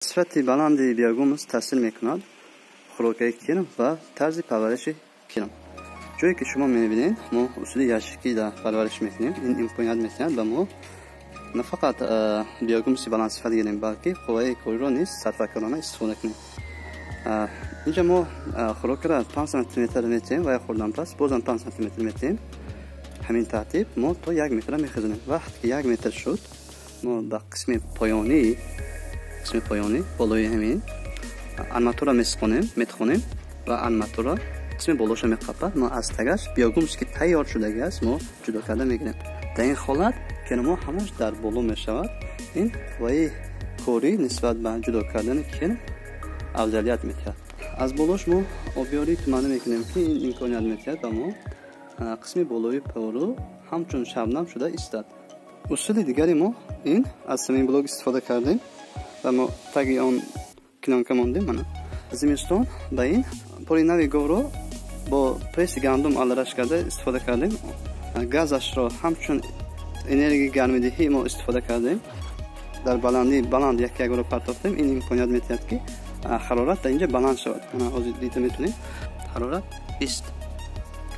Сифати баланди биогумус таъсир мекунад хӯрокаи кирм ва тарзи парвариши кирм. Ҷое ки шумо мебинед, мо усули ящикӣ дар парвариш мекунем. Ин имконият медиҳад ба мо на фақат биогумуси баландсифат гирем, балки қувваи кориро низ сарфакорона истифода кунем. Инҷа мо хӯрокаро 5 сантиметр метиҳем ва хӯрдан пас бозам 5 сантиметр метиҳем. Ҳамин тартиб мо то 1 метрра мехезонем. Вақте ки 1 метр шуд, мо ба қисми поёнӣ болои ҳамин арматура метхонем ва арматура қисми болоша меқапад. Мо аз тагаш биогумус ки тайёр шудагӣ аст, мо ҷудо карда мегирем. Дар ин ҳолат кирмҳо ҳамаш дар боло мешавад. Ин қувваи корӣ нисбат ба ҷудо кардани кирм афзалият медиҳад. Аз болош мо обёрии туманӣ мекунем, ки ин имконият медиҳад ба мо қисми болои пору ҳамчун шабнам шуда истад. Усули дигари мо ин аз самин блок истифода кардем ва мо таги он клёнка мондем. Мана зимистон ба ин пори нави говро бо пресси гандум алараш карда истифода кардем. Газашро ҳамчун энергияи гармидиҳӣ мо истифода кардем. Дар баландии баланд як якро партофтем. Ин имконият медиҳад, ки ҳарорат дар инҷа баланд шавад. Мана ҳозир дида метавонем, ҳарорат 20.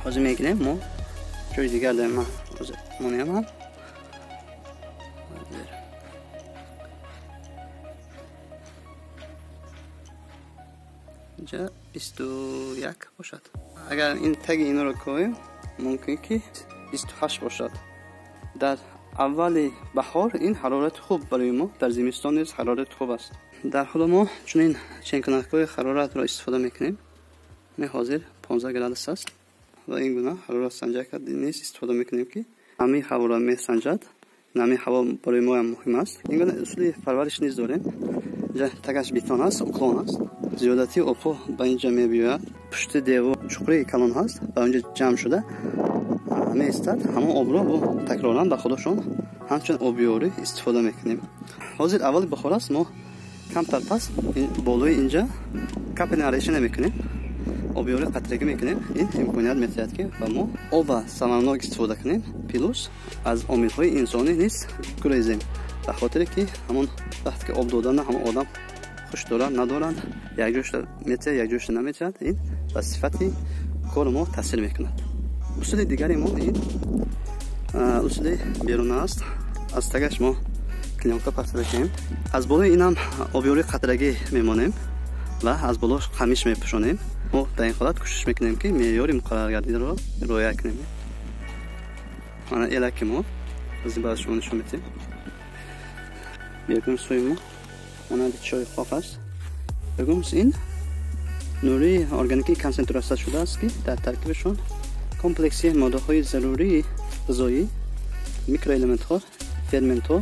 Ҳозир мегирем мо ҷои дигар дар ман ҳозир монеамам. Инҷа 21 бошад. Агар ин таги инро коем, мумкин ки 28 бошад. Дар аввали баҳор ин ҳарорати хуб барои мо, дар зимистон низ ҳарорати хуб аст. Дар худ мо чунин ченкунакҳои ҳароратро истифода мекунем. Ин ҳозир 15 градус аст ва ин гуна ҳароратсанҷак низ истифода мекунем, ки ҳамин ҳаворо месанҷад. Ҳамин ҳаво барои моам муҳим аст. Ин гуна усули парвариш низ дорем. Инҷа тагаш бетон аст, уклон аст. Зиёдатии обҳо ба инҷа мебиёяд. Пушти девор чуқури калон ҳаст, ба онҷа ҷамъ шуда меистад. Ҳамон обро такроран ба худашон ҳамчун обёрӣ истифода мекунем. Ҳозир аввали баҳор аст, мо камтар пас болои инҷа капельная орошение мекунем, обёрӣ қатрагӣ мекунем. Ин имконият медиҳад, ки ба мо оба самарнок истифода кунем, плюс аз омилҳои инсонӣ низ гурезем, ба хотире ки ҳамон вақте ки об додан ҳамон одам хуш дорад надорад, якҷоша метиҳад, якҷоша наметиҳад, ин ба сифати кори мо таъсир мекунад. Усули дигари мо ин усули беруна аст. Аз тагаш мо клёнка партофтем. Аз болои инам обёрии қатрагӣ мемонем ва аз болош қамиш мепӯшонем. Мо дар ин ҳолат кӯшиш мекунем, ки меъёри муқарраргардидаро риоя кунем. Мана элаки мо аз ин баъд шумо нишон медиҳем. Биогумусҳои мо монанди чойи хок аст. Биогумус ин нурии органикии консентратсия шудааст, ки дар таркибашон комплекси моддаҳои зарурии ғизоӣ, микроэлементҳо, ферментҳо,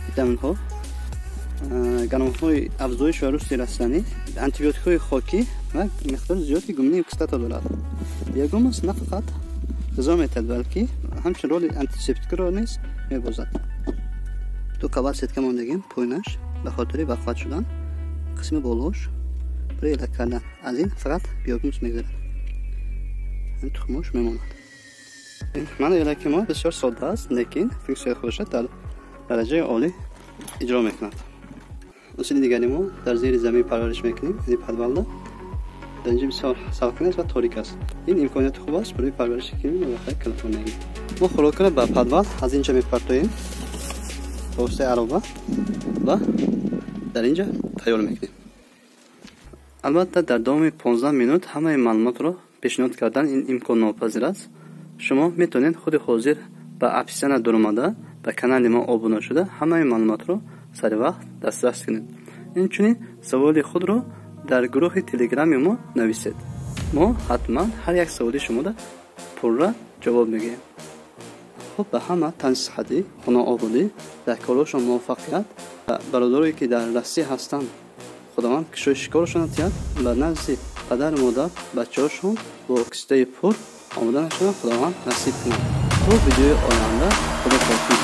витаминҳо, гормонҳои афзоиш ва рушди растанӣ, антибиотикҳои хокӣ ва миқдори зиёди гуминии кислота дорад. Биогумус на фақат ғизо метиҳад, балки ҳамчун роли антисептикро низ мебозад. Ду қабат сетка мондагим поинаш ба хотири бақувват шудан, қисми болош барои элак кардан. Аз ин фақат биогумус мегузарад, тухмош мемонад. Мана элаки мо бисёр содда аст, лекин функсияи худашро дар дараҷаи олӣ иҷро мекунад. Усули дигари мо дар зери замин парвариш мекунем, яъне подвалда. Дар инҷа бисёр салқин аст ва торик аст. Ин имконияти хуб аст барои парвариши кирми маваққаи калифорниягӣ. Мо хӯрокро ба подвал аз инҷа мепартоем ба воситаи ароба ва дар инҷа тайёр мекунем. Албатта дар давоми 15 минут ҳамаи маълумотро пешниҳод кардан ин имконнопазир аст. Шумо метавонед худи ҳозир ба описания даромада ба канали мо обуна шуда ҳамаи маълумотро сари вақт дастрас кунед. Инчунин саволи худро дар гурӯҳи телеграми мо нависед. Мо ҳатман ҳар як саволи шуморо пурра ҷавоб мегӯем. Хуб, ба ҳама тансиҳатӣ, хонаободӣ, дар корҳошон муваффақият ва бародарое ки дар Россия ҳастанд, Худованд кушоиши корашонро диҳад ва назди падару модар бачаҳошон бо кистаи пур омода нашаванд, Худованд насиб кунад. То видеои оянда, Худо хофиз.